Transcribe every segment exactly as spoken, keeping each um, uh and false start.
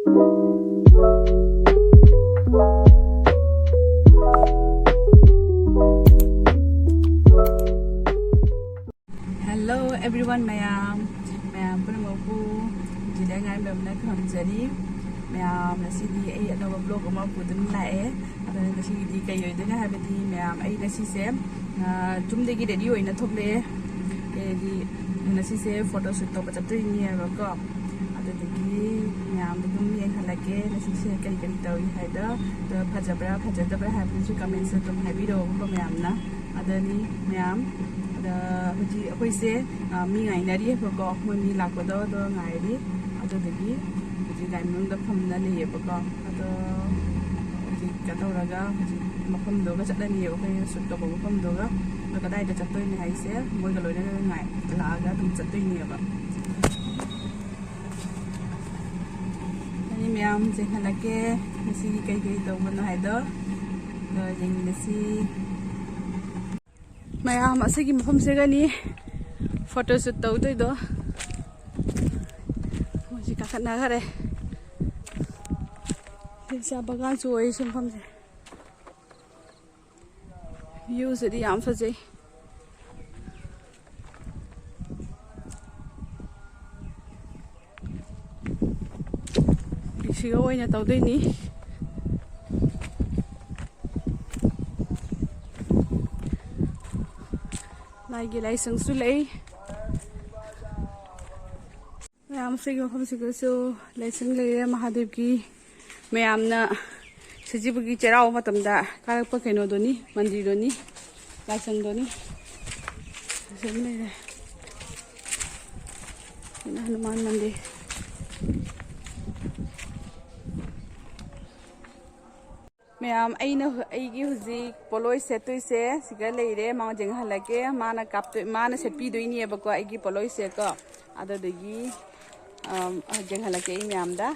Hello everyone, ꯃꯌꯥꯝ, ꯃꯌꯥꯝ ꯄꯨꯝꯅꯃꯛꯄꯨ ꯖꯤꯂꯤꯌꯥ ꯉꯥꯏꯔꯝꯕꯅ ꯈꯝꯖꯔꯤ꯫ ꯃꯌꯥꯝ, ꯉꯁꯤꯗꯤ ꯑꯩ ꯑꯅꯧꯕ vlog ꯑꯃ ꯄꯨꯗꯨꯅ ꯂꯥꯛꯑꯦ꯫ ꯑꯗꯨꯅ ꯉꯁꯤꯒꯤꯗꯤ ꯀꯩ ꯑꯣꯏꯗꯣꯏꯅꯣ ꯍꯥꯏꯕꯗꯤ, ꯃꯌꯥꯝ, ꯑꯩ ꯉꯁꯤꯁꯦ, ꯑ, ꯌꯨꯝꯗꯒꯤ ready ꯑꯣꯏꯅ ꯊꯣꯛꯂꯛꯑꯦ꯫ ꯍꯥꯏꯗꯤ ꯉꯁꯤꯁꯦ photo shoot ꯇꯧꯕ ꯆꯠꯇꯣꯏꯅꯦꯕꯀꯣ꯫ ꯑꯗꯨꯗꯒꯤ ꯃꯌꯥꯝꯗ ꯑꯗꯨꯝ ꯌꯦꯡꯍꯜꯂꯛꯀꯦ ꯉꯁꯤꯁꯦ ꯀꯔꯤ ꯀꯔꯤ ꯇꯧꯏ ꯍꯥꯏꯗꯣ꯫ ꯑꯗꯣ ꯐꯖꯕ꯭ꯔꯥ ꯐꯖꯗꯕ꯭ꯔꯥ ꯍꯥꯏꯕꯗꯨꯁꯨ comments ꯑꯗꯨꯝ ꯍꯥꯏꯕꯤꯔꯛꯑꯣꯀꯣ ꯃꯌꯥꯝꯅ꯫ ꯑꯗꯨꯅꯤ ꯃꯌꯥꯝ꯫ ꯑꯗ ꯍꯧꯖꯤꯛ ꯑꯩꯈꯣꯏꯁꯦ, ꯑ, ꯃꯤ ꯉꯥꯏꯅꯔꯤꯑꯕꯀꯣ, ꯃꯣꯏ ꯃꯤ ꯂꯥꯛꯄꯗꯣ ꯑꯗꯣ ꯉꯥꯏꯔꯤ꯫ ꯑꯗꯨꯗꯒꯤ ꯍꯧꯖꯤꯛ ꯒꯥꯔꯤ ꯃꯅꯨꯡꯗ ꯐꯝꯅ ꯂꯩꯌꯦꯕꯀꯣ꯫ ꯑꯗꯣ ꯍꯧꯖꯤꯛ ꯀꯩꯅꯣ ꯇꯧꯔꯒ ꯍꯧꯖꯤꯛ ꯃꯐꯝꯗꯨꯒ ꯆꯠꯂꯅꯤꯕ, ꯑꯩꯈꯣꯏ shoot ꯇꯧꯕ ꯃꯐꯝꯗꯨꯒ꯫ ꯑꯗꯣ ꯀꯗꯥꯏꯗ ꯆꯠꯇꯣꯏꯅꯦ ꯍꯥꯏꯁꯦ, ꯃꯣꯏꯒ ꯂꯣꯏꯅꯅ ꯉꯥꯏ-, ꯂꯥꯛꯑꯒ ꯑꯗꯨꯝ ꯆꯠꯇꯣꯏꯅꯦꯕ꯫ ꯑꯗꯨꯗꯤ ꯃꯌꯥꯝ ꯌꯦꯡꯍꯜꯂꯛꯀꯦ ꯉꯁꯤꯒꯤ ꯀꯩ ꯀꯩ ꯇꯧꯕꯅꯣ ꯍꯥꯏꯗꯣ꯫ ꯑꯗꯣ ꯌꯦꯡꯃꯤꯟꯅꯁꯤ꯫ ꯃꯌꯥꯝ, ꯑꯁꯤꯒꯤ ꯃꯐꯝꯁꯤꯒꯅꯤ photo shoot ꯇꯧꯗꯣꯏꯗꯣ꯫ ꯃꯣꯏꯁꯤ ꯀꯥꯈꯠꯅꯈꯔꯦ꯫ ꯆꯥ ꯕꯒꯥꯟꯁꯨ ꯑꯣꯏ ꯁꯤ ꯃꯐꯝꯁꯦ꯫ View ꯁꯤꯗꯤ ꯌꯥꯝ ꯐꯖꯩ꯫ ꯁꯤꯒ ꯑꯣꯏꯅ ꯇꯧꯗꯣꯏꯅꯤ꯫ ꯂꯥꯏꯒꯤ ꯂꯥꯏꯁꯪꯁꯨ ꯂꯩ꯫ ꯃꯌꯥꯝ, ꯁꯤꯒꯤ ꯃꯐꯝꯁꯤꯗꯁꯨ ꯂꯥꯏꯁꯪ ꯂꯩꯔꯦ ꯃꯍꯥꯗꯦꯕꯀꯤ꯫ ꯃꯌꯥꯝꯅ ꯁꯖꯤꯕꯨꯒꯤ ꯆꯩꯔꯥꯎꯕ ꯃꯇꯝꯗ ꯀꯥꯔꯛꯄ ꯀꯩꯅꯣꯗꯨꯅꯤ, ꯃꯟꯗꯤꯔꯗꯨꯅꯤ, ꯂꯥꯏꯁꯪꯗꯨꯅꯤ꯫ ꯂꯥꯏꯁꯪ ꯂꯩꯔꯦ꯫ ꯁꯤꯅ ꯍꯅꯨꯃꯥꯟ ꯃꯟꯗꯤꯔ꯫ ꯃꯌꯥꯝ, ꯑꯩꯅ ꯍꯨ-, ꯑꯩꯒꯤ ꯍꯧꯖꯤꯛ ꯄꯣꯠꯂꯣꯏ ꯁꯦꯠꯇꯣꯏꯁꯦ ꯁꯤꯒ ꯂꯩꯔꯦ꯫ ꯃꯥ ꯌꯦꯡꯍꯜꯂꯛꯀꯦ꯫ ꯃꯥꯅ ꯀꯥꯞꯇꯣꯏ-, ꯃꯥꯅ ꯁꯦꯠꯄꯤꯗꯣꯏꯅꯦꯕꯀꯣ ꯑꯩꯒꯤ ꯄꯣꯠꯂꯣꯏꯁꯦꯀꯣ꯫ ꯑꯗꯨꯗꯨꯒꯤ, ꯑꯝ, ꯌꯦꯡꯍꯜꯂꯛꯀꯦ ꯑꯩ ꯃꯌꯥꯝꯗ꯫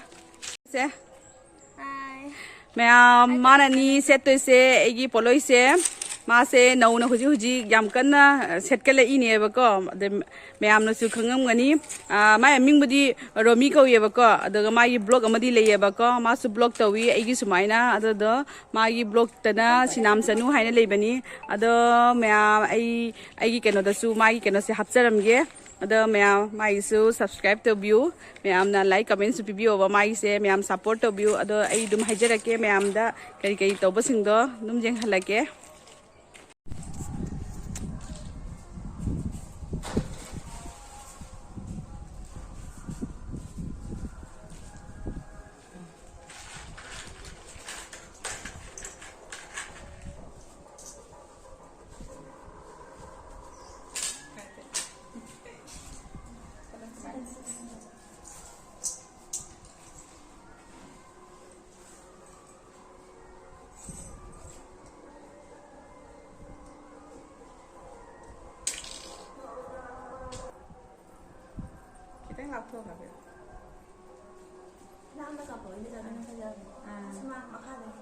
ꯁꯦ꯫ ꯃꯌꯥꯝ, ꯃꯥꯅꯅꯤ ꯁꯦꯠꯇꯣꯏꯁꯦ ꯑꯩꯒꯤ ꯄꯣꯠꯂꯣꯏꯁꯦ꯫ ꯃꯥꯁꯦ ꯅꯧꯅ ꯍꯧꯖꯤꯛ ꯍꯧꯖꯤꯛ ꯌꯥꯝ ꯀꯟꯅ, ꯑ, ꯁꯦꯠꯀꯠꯂꯛꯏꯅꯦꯕꯀꯣ꯫ ꯑꯗ ꯃꯌꯥꯝꯅꯁꯨ ꯈꯪꯉꯝꯒꯅꯤ꯫ ꯑ, ꯃꯥꯏ ꯃꯤꯡꯕꯨꯗꯤ ꯔꯣꯃꯤ ꯀꯧꯏꯌꯦꯕꯀꯣ꯫ ꯑꯗꯨꯒ ꯃꯥꯒꯤ blog ꯑꯃꯗꯤ ꯂꯩꯌꯦꯕꯀꯣ꯫ ꯃꯥꯁꯨ blog ꯇꯧꯏ ꯑꯩꯒꯤ ꯁꯨꯃꯥꯏꯅ꯫ ꯑꯗꯨꯗꯣ ꯃꯥꯒꯤ blogꯇꯅ ꯁꯤꯅꯥꯝ ꯆꯅꯨ ꯍꯥꯏꯅ ꯂꯩꯕꯅꯤ꯫ ꯑꯗꯣ ꯃꯌꯥꯝ, ꯑꯩ, ꯑꯩꯒꯤ ꯀꯩꯅꯣꯗꯁꯨ ꯃꯥꯒꯤ ꯀꯩꯅꯣꯁꯦ ꯍꯥꯞꯆꯔꯝꯒꯦ꯫ ꯑꯗꯣ ꯃꯌꯥꯝ ꯃꯥꯒꯤꯁꯨ subscribe ꯇꯧꯕꯤꯌꯨ꯫ ꯃꯌꯥꯝꯅ like, commentꯁꯨ ꯄꯤꯕꯤꯌꯣꯕ꯫ ꯃꯥꯒꯤꯁꯦ ꯃꯌꯥꯝ support ꯇꯧꯕꯤꯌꯨ꯫ ꯑꯗꯣ ꯑꯩ ꯑꯗꯨꯝ ꯍꯥꯏꯖꯔꯛꯀꯦ, ꯃꯌꯥꯝꯗ ꯀꯔꯤ ꯀꯔꯤ ꯇꯧꯕꯁꯤꯡꯗꯣ ꯑꯗꯨꯝ ꯌꯦꯡꯍꯜꯂꯛꯀꯦ꯫ ꯈꯤꯇꯪ ꯂꯥꯞꯊꯣꯛꯑꯒ ꯍꯥꯞꯄꯤꯔꯣ꯫ ꯂꯥꯞꯅ ꯀꯥꯞꯄꯛꯑꯣ, ꯑꯩꯅ ꯆꯠꯄꯅ ꯐꯖꯕꯅꯦ꯫ ꯑꯥ꯫ ꯁꯨꯃꯥꯡ ꯃꯈꯥꯗꯒꯤ꯫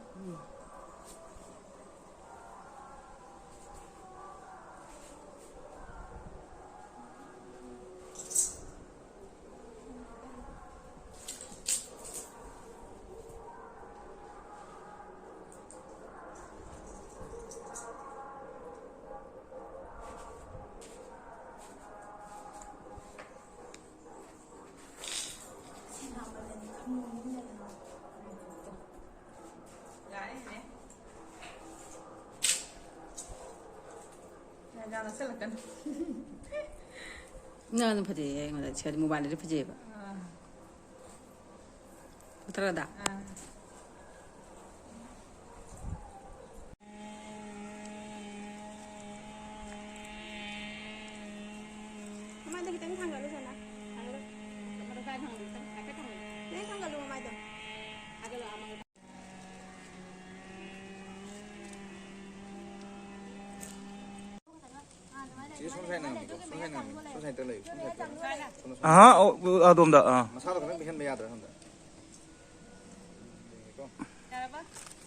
ꯌꯥꯔꯦꯅꯦ꯫ ꯌꯥꯝ ꯅꯛꯁꯜꯂꯛꯀꯅꯨ꯫ ꯅꯪ ꯑꯗꯨꯝ ꯐꯖꯩꯌꯦ ꯑꯩꯉꯣꯟꯗ꯫ ꯁꯤ mobileꯗꯗꯤ ꯐꯖꯩꯌꯦꯕ꯫ ꯑꯥ꯫ ꯐꯠꯇ꯭ꯔꯗ? ꯑꯥ꯫ ꯃꯃꯥꯏꯗꯣ ꯈꯤꯇꯪ ꯊꯥꯡꯒꯠꯂꯨ, ꯁꯣꯅꯥ꯫ ꯊꯥꯡꯒꯠꯂꯨ꯫ ꯃꯊꯛ ꯀꯥꯏ ꯊꯥꯡꯒꯠꯂꯨ? ꯈꯤꯇꯪ ꯍꯥꯏꯐꯦꯠ ꯊꯥꯡꯒꯠꯂꯨ꯫ ꯈꯤꯇꯪ ꯊꯥꯡꯒꯠꯂꯨ ꯃꯃꯥꯏꯗꯣ꯫ ꯊꯥꯡꯒꯠꯂꯨ, ꯑꯥ, ꯃꯉꯛ꯫ ꯆꯦ, ꯁꯣꯝ ꯁꯥꯏꯗ ꯅꯪꯉꯝꯃꯤꯀꯣ꯫ ꯁꯣꯝ ꯁꯥꯏꯗ ꯅꯪꯉꯝꯃꯤ꯫ ꯁꯣꯝ ꯁꯥꯏꯗ ꯂꯩꯌꯨ꯫ ꯁꯣꯝ ꯁꯥꯏꯗ ꯂꯩꯌꯨ꯫ ꯁꯣꯝꯗ, ꯁꯣꯝꯗ꯫ ꯑꯍꯥ, ꯑꯣ, ꯑꯗꯣꯝꯗ, ꯑꯥ꯫ ꯃꯁꯥꯗꯣ ꯈꯤꯇꯪ ꯄꯤꯛꯍꯟꯕ ꯌꯥꯗ꯭ꯔꯥ ꯁꯣꯝꯗ? ꯌꯦꯡꯒꯦꯀꯣ꯫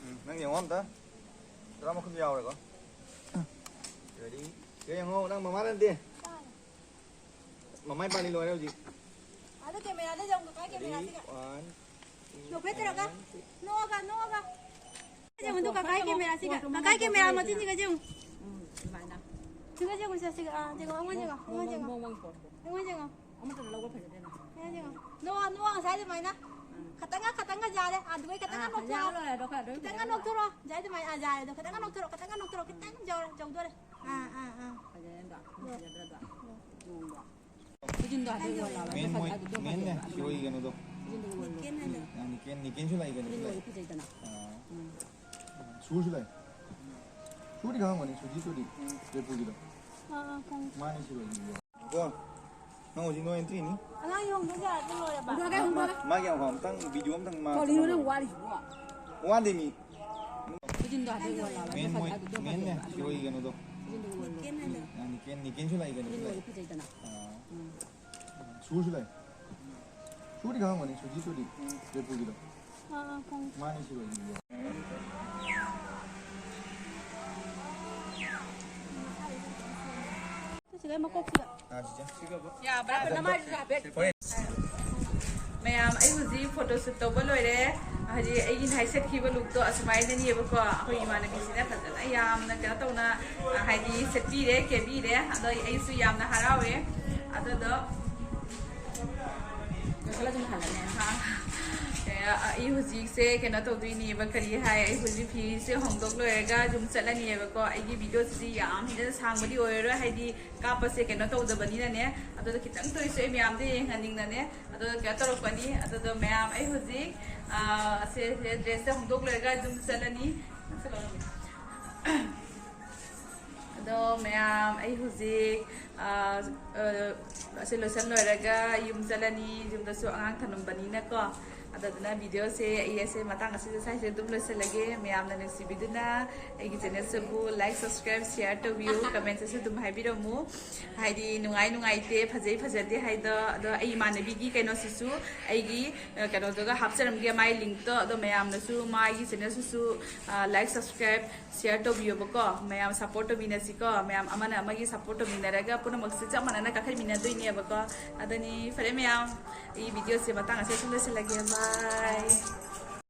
ꯎꯝ, ꯅꯪ ꯌꯦꯡꯉꯣ ꯑꯝꯇ꯫ ꯇꯔꯥꯃꯥꯄꯜ ꯌꯥꯎꯔꯦꯀꯣ꯫ Ready? ꯁꯤꯗ ꯌꯦꯡꯉꯣ, ꯅꯪ ꯃꯃꯥ ꯅꯠꯇꯦ꯫ ꯃꯃꯥꯏ ꯄꯥꯜꯂꯤ ꯂꯣꯏꯔꯦ ꯍꯧꯖꯤꯛ꯫ ꯑꯗꯣ camera ꯗ ꯌꯦꯡꯉꯣ, ꯀꯀꯥꯏ camera ꯁꯤꯒ꯫ One, two, ꯅꯣꯛꯐꯦꯠ ꯇꯧꯔꯒ꯫ And three. ꯅꯣꯛꯑꯒ, ꯅꯣꯛꯑꯒ꯫ ꯌꯦꯡꯉꯨ, ꯑꯗꯨ ꯀꯀꯥꯏ camera ꯁꯤꯒ꯫ ꯀꯀꯥꯏ camera ꯃꯆꯤꯟꯁꯤꯒ ꯌꯦꯡꯉꯨ꯫ ꯎꯝ, ꯑꯗꯨꯃꯥꯏꯅ꯫ ꯁꯤꯒ ꯌꯦꯡꯉꯨ, ꯁꯤꯒ, ꯁꯤꯒ꯫ ꯑꯥ, ꯌꯦꯡꯉꯣ, ꯑꯩꯉꯣꯟꯗ ꯌꯦꯡꯉꯣ, ꯑꯩꯉꯣꯟꯗ ꯌꯦꯡꯉꯣ꯫ ꯃꯑꯣꯡ, ꯃꯑꯣꯡ ꯄꯣꯔꯛꯑꯣ꯫ ꯑꯩꯉꯣꯟꯗ ꯌꯦꯡꯉꯣ꯫ ꯑꯃꯠꯇꯗ ꯂꯧꯕ ꯐꯖꯗꯦꯅ꯫ ꯑꯩꯉꯣꯟꯗ ꯌꯦꯡꯉꯣ꯫ ꯅꯣꯛꯑꯣ, ꯅꯣꯛꯑꯣ, ꯉꯁꯥꯏ ꯑꯗꯨꯃꯥꯏꯅ꯫ ꯎꯝ꯫ ꯈꯇꯪꯒ, ꯈꯇꯪꯒ ꯌꯥꯔꯦ꯫ ꯑꯗꯨꯒ ꯈꯇꯪꯒ ꯑꯥ, ꯅꯣꯛꯊꯣꯔꯛꯑꯣ꯫ ꯌꯥꯔꯦ, ꯂꯣꯏꯔꯦ, ꯑꯗꯣ ꯈꯔ ꯑꯗꯨꯝ ꯈꯇꯪꯒ ꯐꯖꯅ ꯅꯣꯛꯊꯣꯔꯛꯑꯣ꯫ ꯉꯁꯥꯏ ꯑꯗꯨꯃꯥꯏꯅ, ꯑꯥ, ꯌꯥꯔꯦ꯫ ꯑꯗꯣ ꯈꯇꯪꯒ ꯅꯣꯛꯊꯣꯔꯛꯑꯣ꯫ ꯈꯇꯪꯒ ꯅꯣꯛꯊꯣꯔꯛꯑꯣ꯫ ꯈꯤꯇꯪ ꯌꯧꯔꯦ, ꯌꯧꯗꯣꯔꯦ꯫ ꯑꯥ, ꯑꯥ, ꯑꯥ꯫ ꯐꯖꯩꯅꯦ ꯑꯗꯣ꯫ ꯎꯝ꯫ ꯐꯖꯗ꯭ꯔꯗꯣ꯫ ꯎꯝ꯫ ꯃꯑꯣꯡꯗꯣ꯫ ꯈꯨꯖꯤꯟꯗꯣ ꯍꯥꯏꯐꯦꯠ ꯃꯦꯟ ꯋꯥꯜ ꯂꯥꯎꯔꯒ ꯃꯣꯏ-, ꯐꯖ-, ꯑꯗꯨꯗꯣ ꯃꯦꯟꯅꯦ, ꯐꯖꯩꯕ꯫ ꯁꯤꯔꯣꯏꯒꯤ ꯀꯩꯅꯣꯗꯣ꯫ ꯈꯨꯖꯤꯟꯗꯨꯒ ꯋꯥꯜꯂꯣ꯫ ꯅꯤꯀꯦꯟ ꯍꯥꯏꯅ꯫ ꯎꯝ꯫ ꯑ, ꯅꯤꯀꯦꯟ, ꯅꯤꯀꯦꯟꯁꯨ ꯂꯥꯛꯏ ꯀꯩꯅꯣ, ꯈꯨꯖꯤꯟꯗꯨꯒ ꯁꯤꯂꯥꯏ꯫ ꯐꯖꯩꯗꯅ꯫ ꯑ, ꯎꯝ꯫ ꯁꯨꯁꯨ ꯂꯥꯛꯏ꯫ ꯁꯨꯗꯤ ꯈꯪꯉꯝꯒꯅꯤ, ꯁꯨꯖꯤꯠꯇꯨꯗꯤ, ꯎꯝ꯫ ꯖꯣꯏꯄꯨꯔꯒꯤꯗꯣ꯫ ꯑꯥ, ꯑꯥ, ꯈꯪꯉꯦ꯫ ꯃꯥꯅꯦ ꯁꯤꯔꯣꯏꯒꯤꯗꯣ꯫ ꯀꯣ, ꯅꯪ ꯍꯧꯖꯤꯛ no entry ꯅꯤ? ꯑꯉꯥꯡ ꯌꯣꯡꯗꯣ ꯌꯥꯔꯗꯤ ꯂꯣꯏꯔꯕ? ꯍꯨꯟꯗꯣꯛꯑꯒꯦ, ꯃꯥ-, ꯃꯥ-, ꯍꯨꯟꯗꯣꯛꯑꯒꯦ꯫ ꯃꯥꯒꯤ ꯑꯃꯨꯛ ꯑꯃꯨꯛꯇꯪ video ꯑꯃꯇꯪ ꯃꯥ ꯀꯔꯤꯅꯣ ꯅꯪ ꯆꯪꯍꯜꯂꯣ꯫ ꯋꯥꯠꯂꯤꯁꯤꯕꯣ? ꯋꯥꯠꯂꯤ ꯃꯤ꯫ ꯈꯨꯖꯤꯟꯗꯣ ꯍꯥꯏꯐꯦꯠ ꯋꯥꯜ ꯂꯥꯎꯔꯒ ꯃꯦꯟ ꯃꯣꯏ-, ꯐꯖ-, ꯑꯗꯨꯗꯣ ꯃꯦꯟꯅꯦ, ꯐꯖꯩꯕ꯫ ꯁꯤꯔꯣꯏꯒꯤ ꯀꯩꯅꯣꯗꯣ꯫ ꯈꯨꯖꯤꯟꯗꯨꯒ ꯋꯥꯜꯂꯣ꯫ ꯅꯤꯀꯦꯟ ꯍꯥꯏꯅ꯫ ꯎꯝ꯫ ꯑ, ꯅꯤꯀꯦꯟ, ꯅꯤꯀꯦꯟꯁꯨ ꯂꯥꯛꯏ ꯀꯩꯅꯣ, ꯈꯨꯖꯤꯟꯗꯨꯒ ꯁꯤꯂꯥꯏ꯫ ꯐꯖꯩꯗꯅ꯫ ꯑ꯫ ꯎꯝ꯫ ꯁꯨꯁꯨ ꯂꯥꯛꯏ꯫ ꯁꯨꯗꯤ ꯈꯪꯉꯝꯒꯅꯤ, ꯁꯨꯖꯤꯠꯇꯨꯗꯤ, ꯎꯝ꯫ ꯖꯣꯏꯄꯨꯔꯒꯤꯗꯣ꯫ ꯑꯥ, ꯑꯥ, ꯈꯪꯉꯦ꯫ ꯃꯥꯅꯦ ꯁꯤꯔꯣꯏꯒꯤꯗꯣ꯫ ꯁꯤꯒ ꯃꯀꯣꯛꯁꯤꯒ꯫ ꯑ, ꯆꯤꯆꯦ꯫ ꯌꯥꯕ꯭ꯔꯥ? ꯅꯃꯥꯏꯗꯨꯁꯨ ꯍꯥꯏꯐꯦꯠ꯫ ꯍꯣꯔꯦꯟ꯫ ꯃꯌꯥꯝ, ꯑꯩ ꯍꯧꯖꯤꯛ photo shoot ꯇꯧꯕ ꯂꯣꯏꯔꯦ꯫ ꯍꯧꯖꯤꯛ ꯑꯩꯒꯤ ꯉꯁꯥꯏ ꯁꯦꯠꯈꯤꯕ look ꯇꯣ ꯑꯁꯨꯃꯥꯏꯅꯅꯤꯕꯀꯣ꯫ ꯑꯩꯈꯣꯏ ꯏꯃꯥꯟꯅꯕꯤꯁꯤꯅ ꯐꯖꯅ ꯌꯥꯝꯅ ꯀꯩꯅꯣ ꯇꯧꯅ, ꯍꯥꯏꯗꯤ ꯁꯦꯠꯄꯤꯔꯦ, ꯀꯦꯕꯤꯔꯦ꯫ ꯑꯗꯣ ꯑꯩꯁꯨ ꯌꯥꯝꯅ ꯍꯔꯥꯎꯋꯦ꯫ ꯑꯗꯨꯗꯣ ꯂꯣꯏꯁꯤꯜꯂ ꯑꯗꯨꯝ ꯍꯜꯂꯅꯤ꯫ ꯑ, ꯑꯩ ꯍꯧꯖꯤꯛꯁꯦ ꯀꯩꯅꯣ ꯇꯧꯗꯣꯏꯅꯦꯕ, ꯀꯔꯤ ꯍꯥꯏ, ꯑꯩ ꯍꯧꯖꯤꯛ ꯐꯤꯁꯦ ꯍꯣꯡꯗꯣꯛ ꯂꯣꯏꯔꯒ ꯌꯨꯝ ꯆꯠꯂꯅꯤꯕꯀꯣ꯫ ꯑꯩꯒꯤ video ꯁꯤꯗꯤ ꯌꯥꯝ ꯍꯦꯟꯅ ꯁꯥꯡꯕꯗꯤ ꯑꯣꯏꯔꯔꯣꯏ, ꯍꯥꯏꯗꯤ ꯀꯥꯞꯄꯁꯦ ꯀꯩꯅꯣ ꯇꯧꯗꯕꯅꯤꯅꯅꯦ꯫ ꯑꯗꯨꯗ ꯈꯤꯇꯪ ꯇꯧꯔꯤꯁꯦ ꯑꯩ ꯃꯌꯥꯝꯗ ꯌꯦꯡꯍꯟꯅꯤꯡꯗꯅꯦ꯫ ꯑꯗꯨꯒ ꯀꯩꯅꯣ ꯇꯧꯔꯛꯄꯅꯤ꯫ ꯑꯗꯨꯗꯣ ꯃꯌꯥꯝ, ꯑꯩ ꯍꯧꯖꯤꯛ, ꯑ, ꯁꯦ, ꯁꯦ dress ꯁꯦ ꯍꯣꯡꯗꯣꯛ ꯂꯣꯏꯔꯒ ꯌꯨꯝ ꯆꯠꯂꯅꯤ꯫ ꯑꯗꯣ ꯃꯌꯥꯝ, ꯑꯩ ꯍꯧꯖꯤꯛ, ꯑ, ꯑ, ꯑꯁꯤ ꯂꯣꯏꯁꯟ ꯂꯣꯏꯔꯒ ꯌꯨꯝ ꯆꯠꯂꯅꯤ꯫ ꯌꯨꯝꯗꯁꯨ ꯑꯉꯥꯡ ꯊꯅꯝꯕꯅꯤꯅꯀꯣ꯫ ꯑꯗꯨꯗꯨꯅ videoꯁꯦ ꯑꯩ ꯑꯁꯦ ꯃꯇꯥꯡ ꯑꯁꯤꯗ ꯁ꯭ꯋꯥꯏꯁꯤꯗ ꯑꯗꯨꯝ ꯂꯣꯏꯁꯤꯜꯂꯒꯦ꯫ ꯃꯌꯥꯝꯅ ꯅꯨꯡꯁꯤꯕꯤꯗꯨꯅ ꯑꯩꯒꯤ channelꯁꯤꯕꯨ like, subscribe, share ꯇꯧꯕꯤꯌꯨ꯫ Commentꯁꯨ ꯑꯗꯨꯝ ꯍꯥꯏꯕꯤꯔꯝꯃꯨ꯫ ꯍꯥꯏꯗꯤ ꯅꯨꯡꯉꯥꯏ ꯅꯨꯡꯉꯥꯏꯇꯦ, ꯐꯖꯩ ꯐꯖꯗꯦ ꯍꯥꯏꯗꯣ꯫ ꯑꯗꯣ ꯑꯩ ꯏꯃꯥꯟꯅꯕꯤꯒꯤ ꯀꯩꯅꯣꯁꯤꯁꯨ ꯑꯩꯒꯤ ꯑ, ꯀꯩꯅꯣꯗꯨꯒ ꯍꯥꯞꯆꯔꯝꯒꯦ, ꯃꯥꯏ linkꯇꯣ꯫ ꯑꯗꯣ ꯃꯌꯥꯝꯅꯁꯨ ꯃꯥꯒꯤ channelꯁꯤꯁꯨ ꯑ, like, subscribe, share ꯇꯧꯕꯤꯌꯣꯕꯀꯣ꯫ ꯃꯌꯥꯝ support ꯇꯧꯃꯤꯟꯅꯁꯤꯀꯣ꯫ ꯃꯌꯥꯝ ꯑꯃꯅ ꯑꯃꯒꯤ support ꯇꯧꯃꯤꯟꯅꯔꯒ ꯄꯨꯝꯅꯃꯛꯁꯦ ꯆꯞ ꯃꯥꯟꯅꯅ ꯀꯥꯈꯠꯃꯤꯟꯅꯗꯣꯏꯅꯦꯕꯀꯣ꯫ ꯑꯗꯨꯅꯤ ꯐꯔꯦ ꯃꯌꯥꯝ, ꯑꯩ videoꯁꯦ ꯃꯇꯥꯡ ꯑꯁꯤꯗ ꯁꯨꯝ ꯂꯣꯏꯁꯤꯜꯂꯒꯦ꯫ Bye꯫